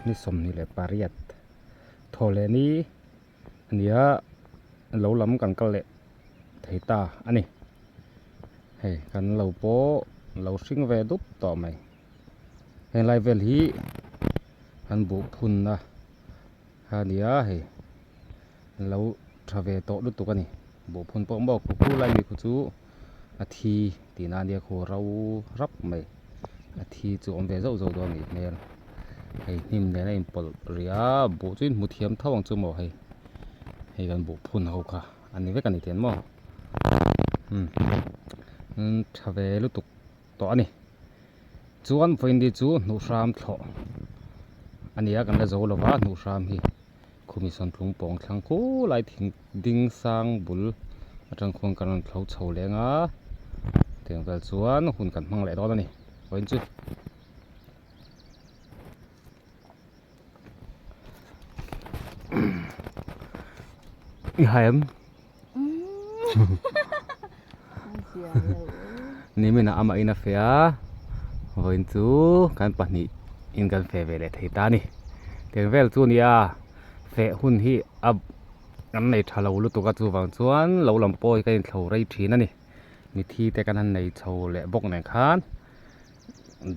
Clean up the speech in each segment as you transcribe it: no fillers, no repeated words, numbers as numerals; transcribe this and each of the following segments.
Ni 28 thaw leh ni a ni a lo lam kan kal leh thei ta a ni. Hei kan lo pawh lo hring ve dup tawh mai. Henglai vel hi an buh phunna a ni a hei lo tha ve tawh lutuk a ni. Buh phun pawh maw khu khu lai mi khu chu a thi tihna a nia khu ro rap mai a thi chu awm ve zauh zauh dawn a nih hmel hei hnim nen a inpawlh rih a buh chu in hmu thiam tho ang chu maw hei hei kan buh phun ho kha a ni vek a ni tiang maw umm tha ve lutuk tawh a ni chuan vawiin chu hnuh hram thlawh a ni a kan la zo lova hnuh hram hi. Khumi sawn tlung pawng thlang khu lai thing ding sang bul atang khuan kan rawn thlo chho leng a tiang vel chuan hun kan hmang leh dawn a ni vawiin chu. I hai em? Nimin ah amah in a fe a vawiin chu kan pahnih in kan fe ve leh thei ta a ni tiang vel chu nia feh hun hi a kan nei tha lo lutuk a chuvang chuan lo lam pawh hi kan inthlo rei thin a ni mithi te kan han nei chho leh bawk nen khan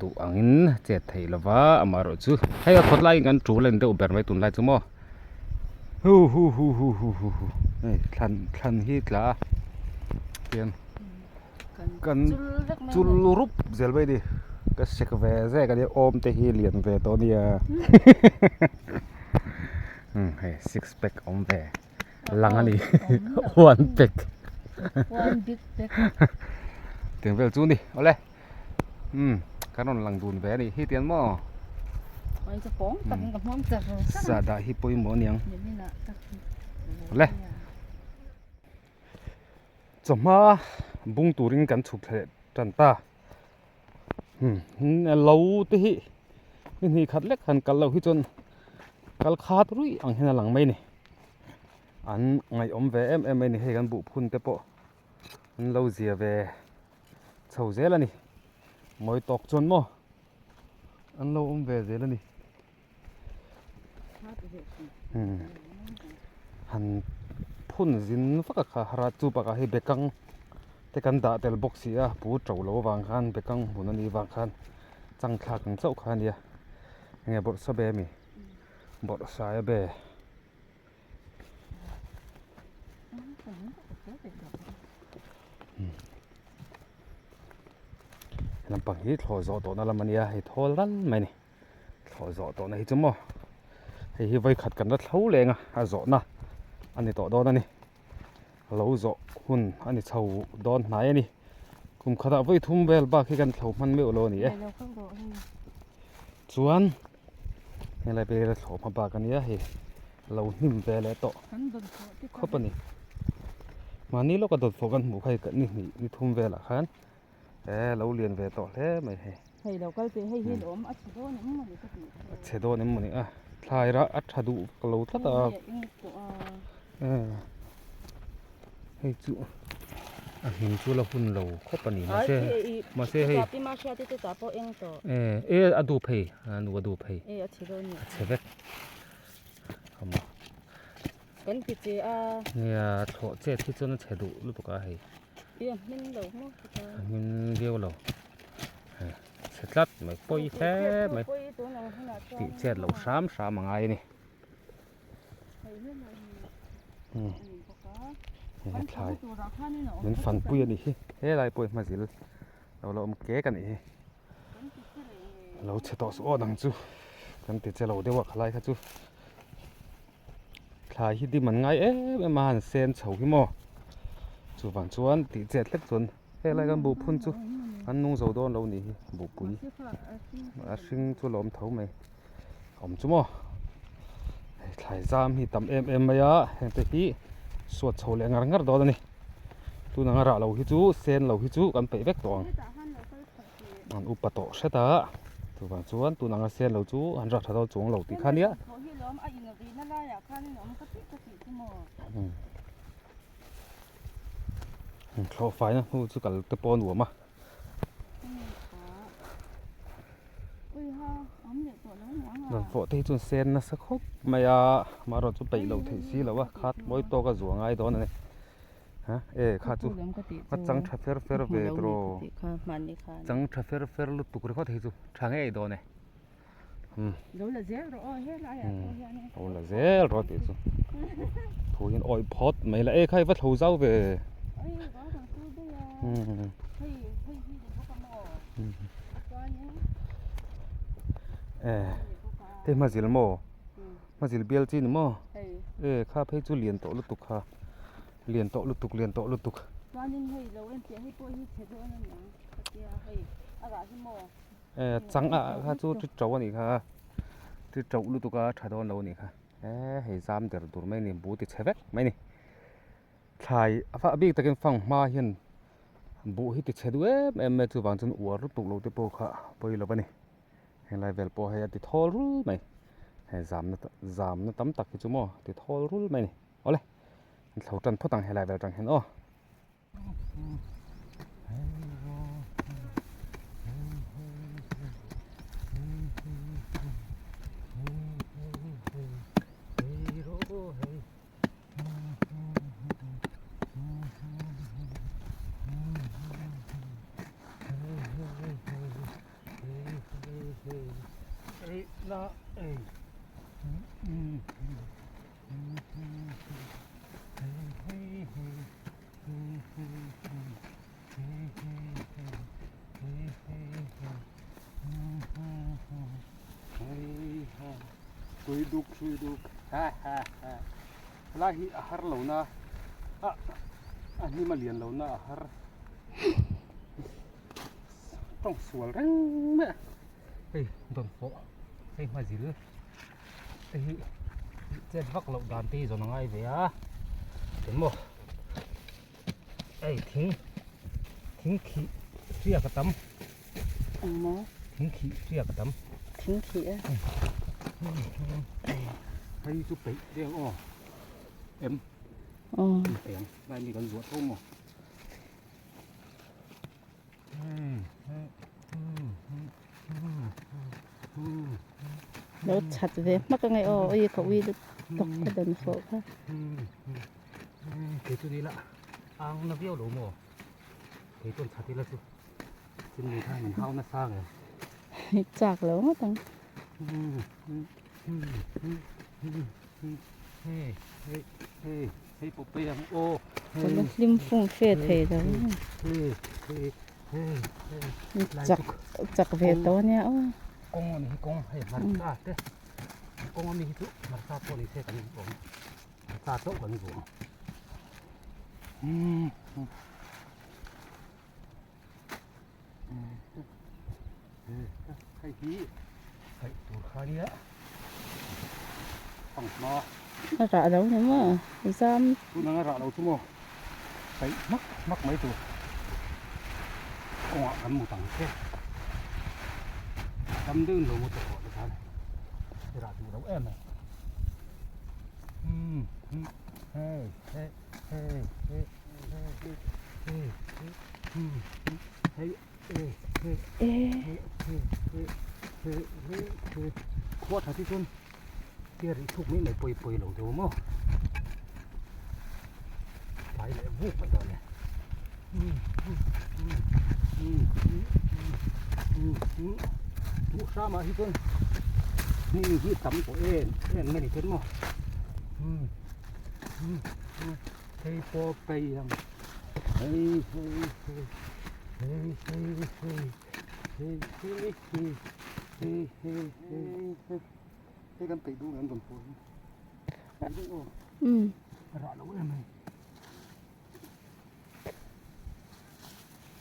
duh angin chet theih lova amaherawhchu hei a khawt laiin kan tul a ni deuh ber mai tunlai chu maw hu hu hu hu hu hu hu hei thlan thlan hi tla a tiang kan chul rup zel mai a ni ka sek ve zek a nia awm te hi lian ve tawh a nia umm hei six pack awm ve lang a ni one pack one big pack tiang vel chu ni awle umm kan rawn lang dun ve a nih hi tiang maw sah dah hi pawimawh a niang awle chawhma bung turin kan chhuk thla leh tan ta umm lo te hi ni hnih khat lek han kal loh hi chuan kal khat ruih ang hian a lang mai a ni an ngaihawm ve em em mai a ni hei kan buh phun te pawh an lo zia ve chho zel a ni mawi tawk chuan maw an lo awm ve zel a ni umm han phun zin vak a kha har a chu bakah hei bekang te kan dah tel bawk si a pu to lo avang khan bekang hmun a nih vang khan chang thlak ang chauh kha a nia enge bawrhsa be ami bawrhsai a be. Lampang hi thlawh zawh tawhna lam a nia hei thawl ral mai a ni. Thlawh zawh tawhna hi chu maw hei hi vawikhat kan la thlo leng a a zawhna a ni tawh dawn a ni lo zawh hun a ni chho dawn hnai a ni kum khatah vawi thum vel bak hi kan thlo hman meuh lo a ni e chuan helai pela thlawh hma bak a nia hei lo hnim ve leh tawh khawp a ni mahni lawka dawt fawh kan hmuh kha hei ni hnih ni thum velah khan. He lo lian ve tawh hle mai hei. Hei lo kal teh hei hi lawm a chhe dawn em mawni ka tih. A chhe dawn em mawni a thlai rah a tha duh ka lo tlat a. Hei chu a hnim chu la hun lo khawp a ni mahse mahse hei. E a dup hei a nu a dup hei. E a chhe dawn a chhe vek. Kan ti che a. Nia thlawh chet hi chuan a chhe duh lutuk a hei. I a hmin lo maw a hmin viau lo hei chhe tlat mai pawi hle mai tih chet loh hram hram a ngai a ni hei thlai min fanpui a nih hi helai pawh hi hmazil lo la awm kek a nih hi lo chhe tawh suh aw dang chu kan ti che lo deuh a khalai kha chu. Thlai hi dim an ngai em em a han sen chho hi maw chuvang chuan tih chet hlek chuan helai kan buh phun chu an nung zo dawn lo nih hi buhpui a hring chu a la awm tho mai awm chu maw hei thlai zam hi tam em em mai a heng te hi suat chho leh ngar ngar dawn a ni tun anga rah lo hi chu sen lo hi chu kan peih vek tawh ang. An upa tawh hret a, chuvang chuan tun anga sen lo chu an rah tha dawn chuang lo tih kha nia. Thlawh faina hnu chu kal te pawh a nuam a. Dawnfawh te hi chuan sen nasa khawp mai a amaherawh chu peih loh theih si loh a khat mawi tawk a zuah ngai dawn a ni ha e kha chu a chang tha fer fer ve tawh chang tha fer fer lutuk ringawt hi chu tha ngei dawn e. Lo la zel rawh aw helai ah pawh hian in. Lo la zel rawh tih chu thu hian awih phawt mai la e kha i va thlo zau ve. Oi va rawn tur daih a hei hei hi ni bawk a maw chuanin e hei hmazil maw hmazil bial chi ni maw e kha phei chu lian tawh lutuk kha lian tawh lutuk lian tawh lutuk. Chuanin hei lo en piah hei pawh hi chhe dawn a niang ka tia hei a rah hi maw. Chang ah kha chu tit to anih kha tit to lutuk a tha dawn lo anih kha e hei zam der dur mai a ni buh ti chhe vek mai a ni thlai a bik takin fang hma hian buh hi ti chhe duh em em mai chuvang chuan uar lutuk lo te pawh kha pawi lo a ni helai vel pawh hei a ti thawl rul mai hei zamna zamna tam tak hi chu maw a ti thawl rul mai a ni awle an thlo tan phawt ang helai vel atang hian aw. Hrui duk hrui duk ha ha ha helai hi a har lo na a a hnim a lian lo na a har tawng sual reng mai a hei dawnfawh hei hmazil te hi chet vak loh dan te hi zawn a ngai ve a eng maw hei thing thing khih hriak a tam eng maw thing khih hriak a tam thing khih a hei chu peih deuh aw em peih ang lai mi kan zuah tho maw. Lo chat ve hmak ange aw ui ka ui lutuk ka dawn fawh kha. Kei chu ni la ang na viau lo maw kei chuan chat ila chu chin ni khan min hau nasa nge. Chak lo ngawt ang. Hei hei hei hei pawh pei ang aw. Ka la hlim fung fe thei lo. Chak chak ve tawh ania aw. Kawng ani hi kawng hei hmarcha te kawng ami hi chu hmarcha pawh ni se kan awm hmarcha chauh kan zuang. Hei hi paih tur kha nia panghma a rah lo ni maw zam tun anga rah lo chu maw paih hmak hmak mai tur kawngah kan mut ang che dam deuhin lo mu tawh rawh tikhan i rah duh lo em mai umm hei hei hei hei Khua tha chu chuan tia rih thuk mai mai pawi pawi lo deuh maw tlai leh vuk mai dawn e duh hram ah hi chuan hnim hi tam tawh em em mai ni chuan maw. Hei pawh pei ang hei hei hei hei hei hei hei hei hei hei hei hei hei hei kan peih duh an rawn pawl hi peih duh aw a rah lo em hei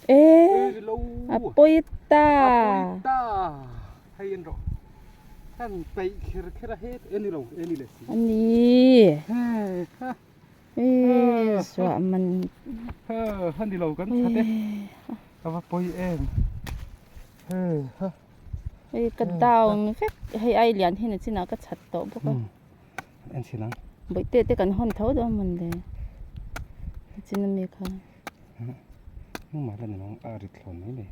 e a pawi ta a pawi ta hei en rawh kan peih kher kher a het e ni lo e ni leh si a ni hei ha e suah man ha ha ni lo kan that e a va pawi em hei ha hei ka down vek hei ai lian hi nachinah ka chat tawh bawk a en chhin ang bawihte te kan hawn tho dawn mawn le nachin ami kha Hmumah hian an awm a rit thlawn mai mai.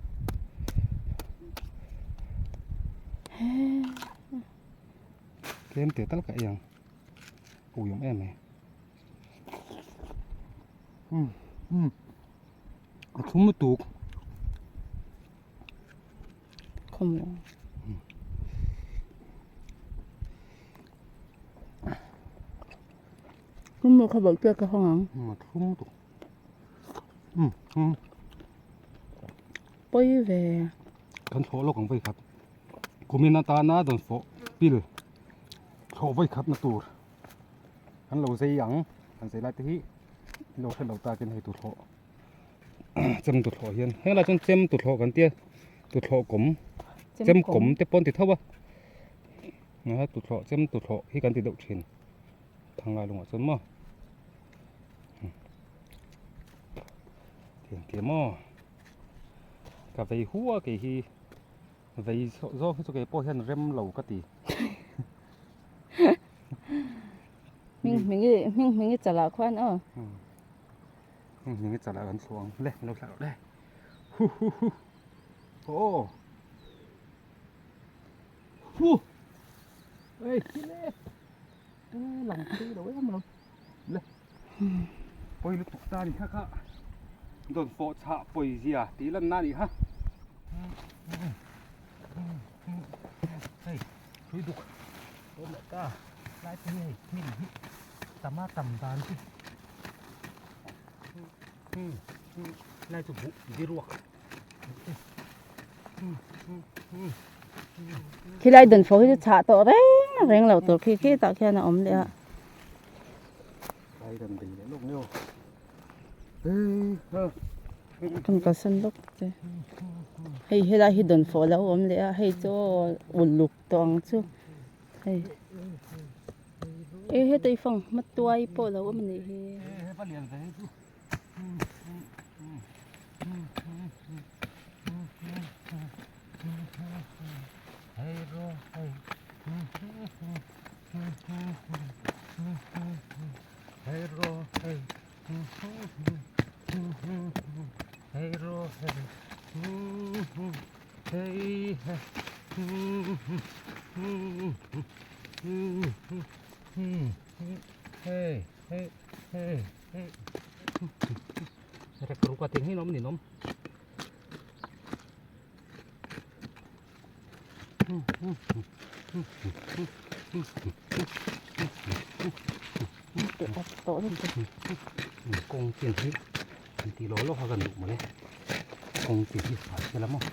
Tlem teh tal ka ei ang. Ui awm em mai. Um um a thlum lutuk. Khawm. Thlum lutuk kha bawlh piak ka hawng ang. A thlum lutuk. Um um. Pawi ve. Kan thlawh lawk ang vawikhat. Kumin atana dawn fawh pil thlawh vawikhatna tur kan lo zei ang kan zei lai te hi lo hre lo takin hei tuthlawh chem tuthlawh hian helai chuan chem tuthlawh kan tia tuthlawh kawm chem kawm te pawh an ti tho a a tuthlawh chem tuthlawh hi kan ti deuh thin thanglai lungah chuan maw tiang tia maw ka vei hua kei hi. Vei zawk hi chu kei pawh hian rem lo ka ti. Hming hmingi hming hmingi chalah khuan aw. Hming hmingi chalah kan thluah ang le lo thlah le. Hu hu hu. Aw. Hu. Ei le. Lang thei lo em lo. Le. Pawi lutuk ta ni kha kha. Dawn fawh chhah pawi zia tih lan na ni kha. Hei, thui duk. Awm leh ta. Lai te hi hei hnim hi tam a tam dan chu. Lai chu buh diruak. Khilai dawn fawh hi chu chhah tawh reng reng lo tur khi khi tah khian a awm leh a. Kan kalsan lawk che hei helai hi dawn fawh lo awm leh a hei chu uluk tawh ang chu hei e heta i fang hma tuai pawh lo awm a nih hi. Kawng chin hi an ti law law kha kan duh mawle kawng chin hi fai zel a maw.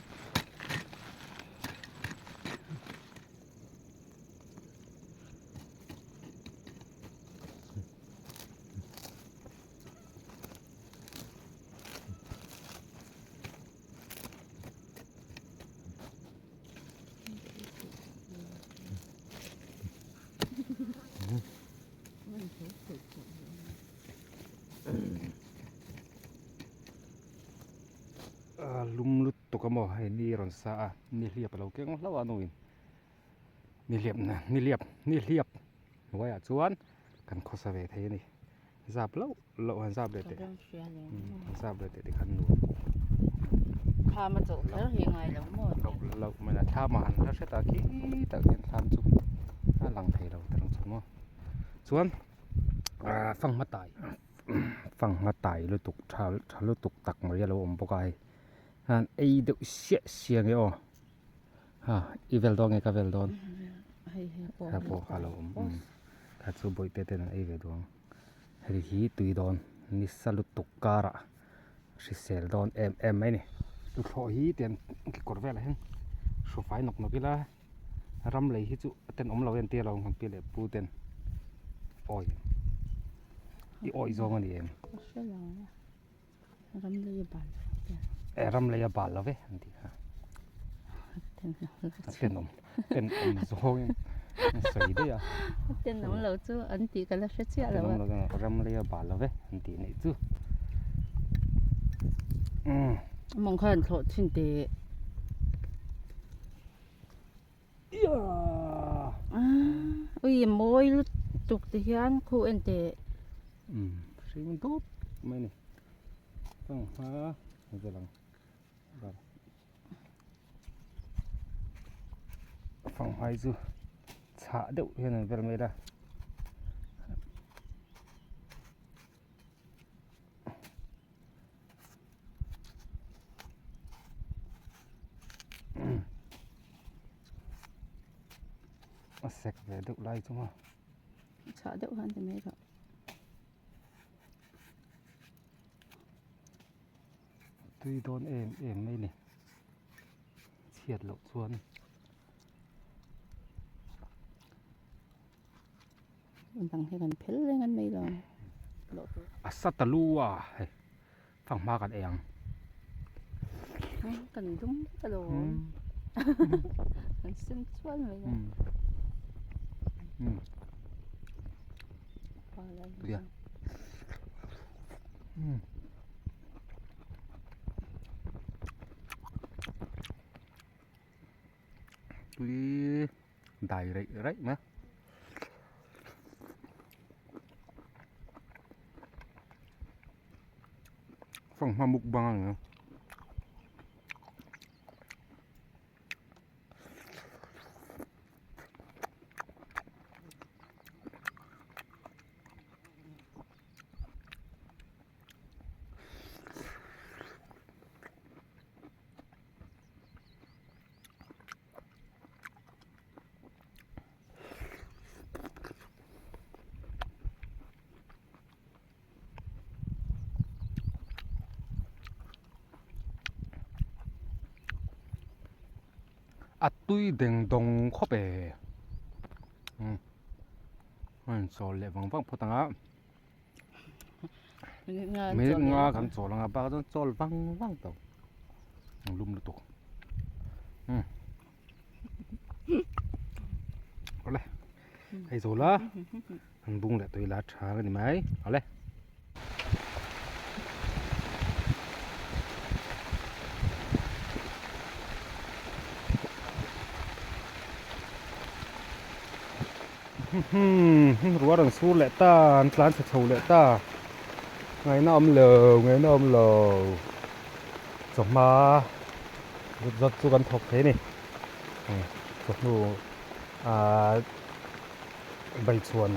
Lum lutuk a maw hei ni rawn sa a nihliap a lo keng hlauh a nuin nihliap nihliap nihliap hnuaiah chuan kan khawsa ve thei a ni. Zap loh loh han zap leh teh han zap leh teh tikhan nuam Thlam a chawlh kher hi ngai lo maw loh loh mai lah thlam ah han hla hret a khi tak hian thlam chu a lang thei lo ta reng chu maw chuan ah fanghma tai fanghma tai lutuk tha tha lutuk tak mai a lo awm bawk a hei hian ei deuh siah siah nge aw ha i vel dawn nge ka vel dawn kha pawh kha a lo awm. Kha chu bawihte ten an ei ve duh ang hei hi tui dawn nisa lutuk karah hrisel dawn em em mai a ni tuthlawh hi tiang kekawr velah hian hru fai nawk nawk ila ram lei hi chu a tenawm lo en tir lo ang pi leh pu ten awi i awi zawng a ni em e ram lei a bal lo ve an tih kha a tenawm tenawm zawngin an sawi daih a tenawm lo chu an tih ka la hre chiah lo a ram lei a bal lo ve an tih neih chu mawng khan thlawh thin teh ui mawi lutuk ti hian khu en teh hring dup mai a ni sangha vel ang fanghai chu. Chhah deuh hian an vel mai la. A sek ve deuh lai chu maw. Chhah deuh han ti mai rawh. Tui dawn em em mai ni. Chhiat loh chuan. Dang hi kan phel reng an mai lo. A sa ta lu a hei fanghma kan ei ang. Kan dum ta lo. Kan sen chuan mai a. Tuia. Tui dai raih raih mai a. Fanghma mukbang a ni a. A tui deng dawng khawp e umm a in chawl leh vang vang phawt ang a minute nga kan chawl ang a bakah chuan chawl vang vang tawh ang lum lutuk umm awle hei zo la an bung leh tawh ila tha ka ni mai awle. Ruah rawn sur leh ta an tlan chhe chho leh ta ngaihna awm lo ngaihna awm lo chawhma zut zawt chu kan thawk thei a ni chawhnu ahh baichhuan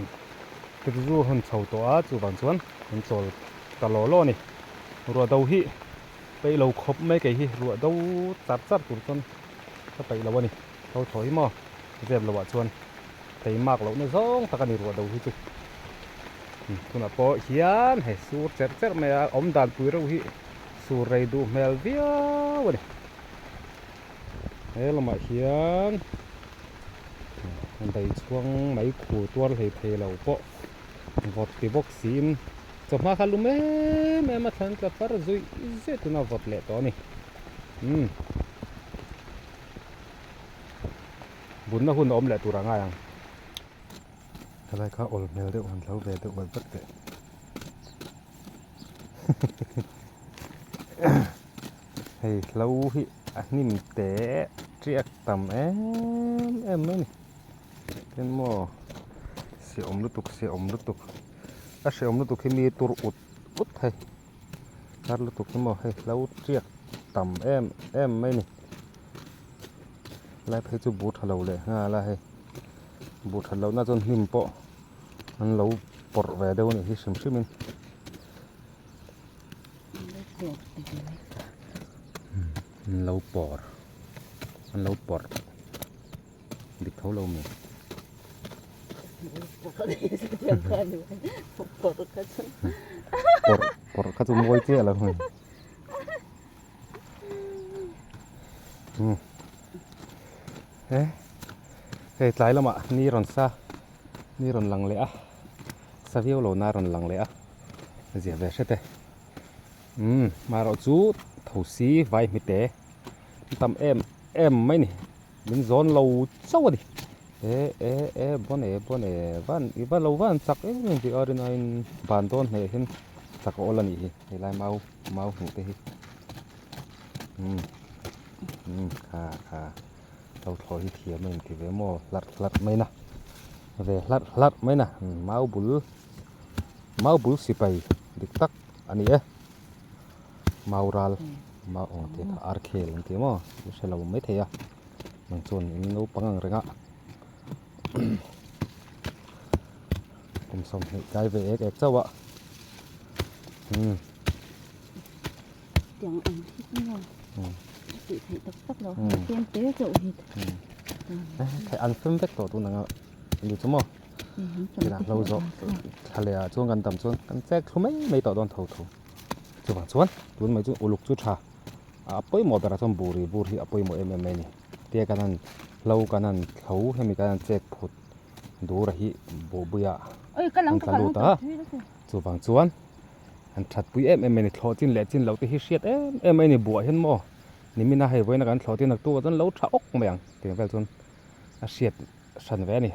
te chu hun chho tawh a chuvang chuan an chawl ta law law a ni ruah do hi peih lo khawp mai kei hi ruah do char char tur chuan ka peih lo a ni. Tho thaw hi maw zep loh ah chuan tei mak loh na zawng tak a ni ruah do hi chu tunah pawh hian hei sur cherh cherh mai a awm dan pui reuh hi sur rei duh hmel viau a ni he lamah hian dai chhuang mai khu tuar hlei thei lo pawh vawt ti bawk siin chawhma kha lum em em a thlan tla far zuih zuih tuna vawt leh tawh a ni umm. Bunna hun a awm leh tur a ngai ang. Helai kha awl hmel deuh han hlo ve deuh vat vat teh. Hei hlo hi a hnim te tiak tam em em mai a ni. Tin maw hreawm lutuk hreawm lutuk a hreawm lutuk hi mi tur ut ut thei. Har lutuk hi maw hei hlo tiak tam em em mai a ni. Lai phei chu buh tha lo leh nghal a hei buh that lohna chuan hnim pawh an lo pawrh ve deuh a nih hi hrim hrim in an lo pawr an lo pawrh dik tho lo mi pawrh pawrh kha chu mawi chiah lo. He hei tlai lamah ni rawn sa ni rawn lang leh a sa viau lo na rawn lang leh a zia ve hret e umm marawh chu tho si vai hmite an tam em em mai ni min zawn lo chauh a ni e e e bawn e bawn e van i va lo van chak em em tih a rinaiin van dawn hneh hian chak a awl a nih hi helai mau. Mau hmuh te hi umm umm kha kha lo thlawh hi thiam a inti ve maw hlarh hlarh mai na ve hlarh hlarh mai na mau bul mau bul sipai dik tak a ni e mau ral mau ang tih kha ar khel an ti maw i hre lo mai thei a nang chuan in naupang ang reng a. Kum 20 tlai ve ek ek chauh a. Umm. Tiang ang hi chu maw a tih theih tak tak loh a tlem te chauh hi. Theih an fem vek tawh tun anga ni chu maw. Tihah hlo zawh thla leh ah chuan kan tam chuan kan chek thlu mai mai tawh dawn tho tho. Chuvang chuan tun mai chu uluk chu tha a pawimawh berah chuan bur ri bur hi a pawimawh em em mai a ni. Tia kan han hlo kan han thlo hemi kan han chek phut dur a hi buhbuiah an tla lut a chuvang chuan an that pui em em mai a ni thlawh chin leh chin loh te hi hriat em em mai a ni buah hian maw nimina hei vawiin a kan thlawh chin naktuk ah chuan lo tha awk mai ang tih vel chuan a hriat hran ve a ni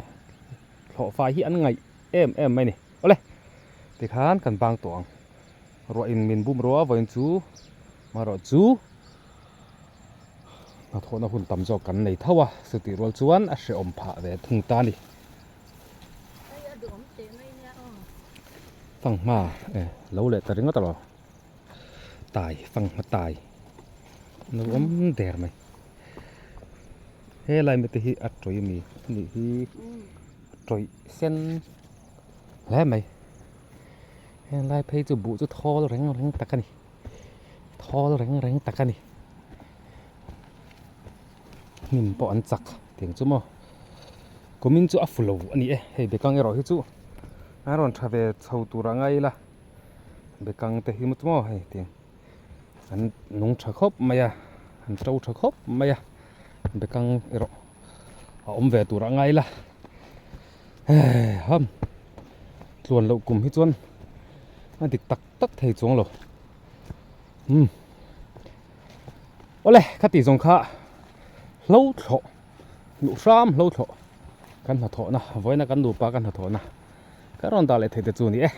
thlawh fai hi an ngaih em em mai a ni awle tikhan kan bang tawh ang ruah in min bum ruah a vawiin chu marawh chu. Hnathawhna hun tam zawk kan nei tho a, chutih rual chuan a hrehawm phah ve thung ta a ni. Fanghma e lo leh ta ringawt alo tai fanghma tai an lo awm der mai. He lai mite hi a tawih ami a nih hi a tawih sen hle mai. Heng lai phei chu buh chu thawl reng reng tak a ni. Thawl reng reng tak a ni. Hnim pawh an chak tiang chu maw. Kumin chu a fu lo a ni e. Hei bekang erawh hi chu a rawn tha ve chho tur a ngai ila. Bekang te hi maw chu maw hei tiang an nung tha khawp mai a, an to tha khawp mai a. Bekang erawh a awm ve tur a ngai ila. Hei ham tluan loh kum hi chuan a dik tak. tak thei chuang lo umm awle khati zawng kha hlo thlawh luh hram hlo thlawh kan hnathawhna vawiina kan nupa kan hnathawhna ka rawn dah leh thei te chu a ni e.